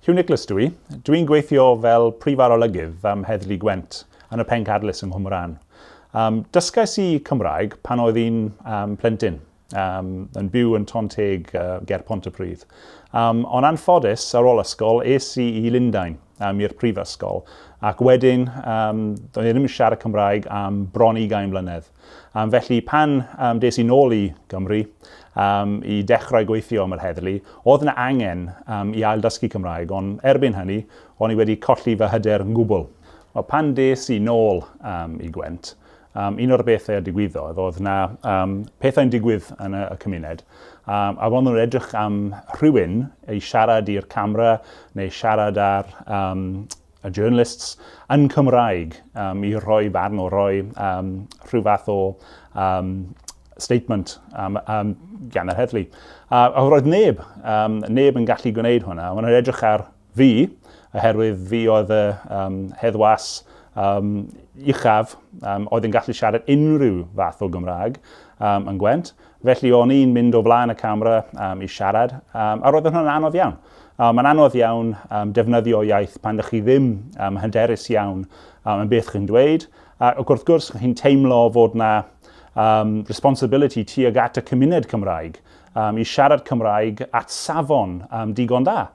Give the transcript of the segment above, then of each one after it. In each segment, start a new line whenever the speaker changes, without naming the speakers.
Huw Nicholas dw i. Dwi'n gweithio fel Prif Arolygydd am Heddlu Gwent yn y Pencadlys yng Nghwmrân. Um, dysgais i Cymraeg pan oedd i'n um, plentyn, um, yn byw yn Ton Teg uh, ger Pontypridd. Um, ond anffodus, ar ôl ysgol, es i i Lundain um, i'r prifysgol, ac wedyn um, doedd i ddim yn siarad Cymraeg am bron i 20 mlynedd. Felly pan des i nôl i Gymru i dechrau gweithio am yr heddlu, oedd yna angen i ailddysgu Cymraeg, ond erbyn hynny, o'n i wedi colli fy hyder yn gwbl. Wel, pan des i nôl i Gwent, un o'r bethau a digwyddodd oedd na pethau'n digwydd yn y, y cymuned, a roedd nhw'n edrych am rhywun i siarad i'r camera neu siarad ar y journalists yn Cymraeg um, i rhoi barn o rhoi um, rhyw fath o um, statement um, um, gan yr heddlu. A, a roedd neb, um, neb yn gallu gwneud hwnna. Mae'n nhw'n edrych ar fi, oherwydd fi oedd y um, heddwas um, uchaf um, oedd yn gallu siarad unrhyw fath o Gymraeg um, yn Gwent. Felly o'n i'n mynd o flaen y camera um, i siarad, um, a roedd hwnna'n anodd iawn. Mae'n anodd iawn um, defnyddio iaith pan ydych chi ddim um, hyderus iawn um, yn beth chi'n dweud. Ac wrth gwrs, chi'n teimlo fod na um, responsibility tuag at y cymuned Cymraeg um, i siarad Cymraeg at safon um, digon da.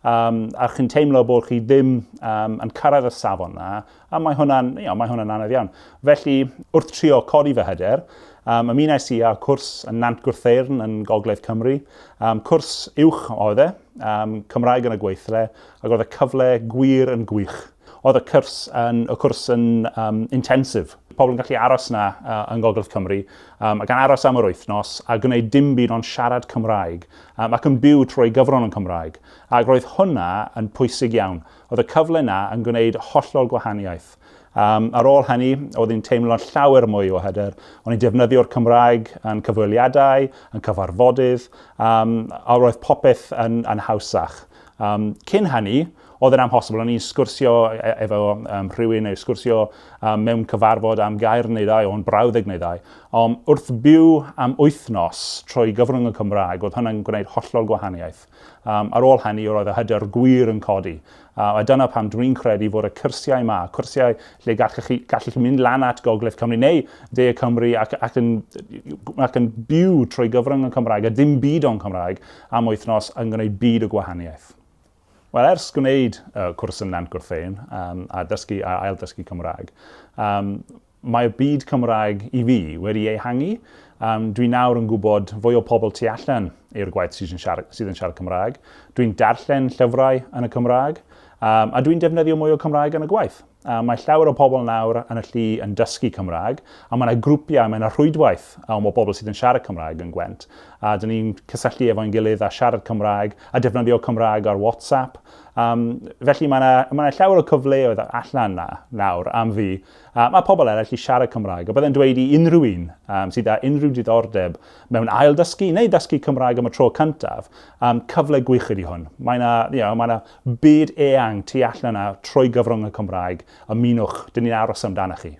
Um, a chi'n teimlo bod chi ddim um, yn cyrraedd y safon na, a mae hwnna'n you know, mae hwnna'n anodd iawn. Felly, wrth trio codi fy hyder, um, ymunais i â cwrs yn Nant Gwrtheyrn yn Gogledd Cymru. Um, cwrs uwch oedd e, um, Cymraeg yn y gweithle, ac oedd y cyfle gwir yn gwych. Oedd y cwrs yn, y cwrs yn um, intensive. Pobl yn gallu aros yna uh, yng Ngogledd Cymru um, ac yn aros am yr wythnos a gwneud dim byd ond siarad Cymraeg um, ac yn byw trwy gyfrwng yn Cymraeg. Ac roedd hwnna yn pwysig iawn. Oedd y cyfle 'na yn gwneud hollol gwahaniaeth. Um, ar ôl hynny, oedd hi'n teimlo llawer mwy o hyder. O'n i'n defnyddio'r Cymraeg yn cyfweliadau, yn cyfarfodydd, um, a roedd popeth yn, yn hawsach. Um, cyn hynny, oedd yn amhosibl. O'n i'n sgwrsio e, efo um, rhywun neu sgwrsio um, mewn cyfarfod am gair neu ddau, o'n brawddeg neu ddau. Ond wrth byw am wythnos trwy gyfrwng y Cymraeg, oedd hwnna'n gwneud hollol gwahaniaeth. Um, ar ôl hynny, roedd y hyder gwir yn codi. A dyna pam dwi'n credu fod y cyrsiau yma, cyrsiau lle gallech chi, gallech chi mynd lan at Gogledd Cymru neu De Cymru ac, ac, yn, ac yn byw trwy gyfrwng y Cymraeg a dim byd o'n Cymraeg am wythnos yn gwneud byd o gwahaniaeth. Wel, ers gwneud y cwrs yn Nant Gwrtheyrn um, a dysgu a ail-dysgu Cymraeg, um, Mae'r byd Cymraeg i fi wedi ehangu. Um, dwi nawr yn gwybod fwy o pobl tu allan i'r gwaith sydd yn siarad, sydd yn siarad Cymraeg. Dwi'n darllen llyfrau yn y Cymraeg, um, a dwi'n defnyddio mwy o Cymraeg yn y gwaith. Mae llawer o pobl nawr yn y llu yn dysgu Cymraeg, a mae yna grwpiau, mae yna rhwydwaith um, o bobl sydd yn siarad Cymraeg yn Gwent. A dyn ni'n cysylltu efo'n gilydd a siarad Cymraeg a defnyddio Cymraeg ar WhatsApp. Um, felly mae yna, mae yna llawer o cyfleoedd allan na nawr am fi A mae pobl eraill i siarad Cymraeg, a byddai'n dweud i unrhyw un um, sydd â unrhyw diddordeb mewn ail-dysgu neu dysgu Cymraeg am y tro cyntaf, um, cyfle gwych ydy hwn. Mae yna, you know, mae yna byd eang tu allan yna trwy gyfrwng y Cymraeg. Ymunwch, dyn ni'n aros amdanoch chi.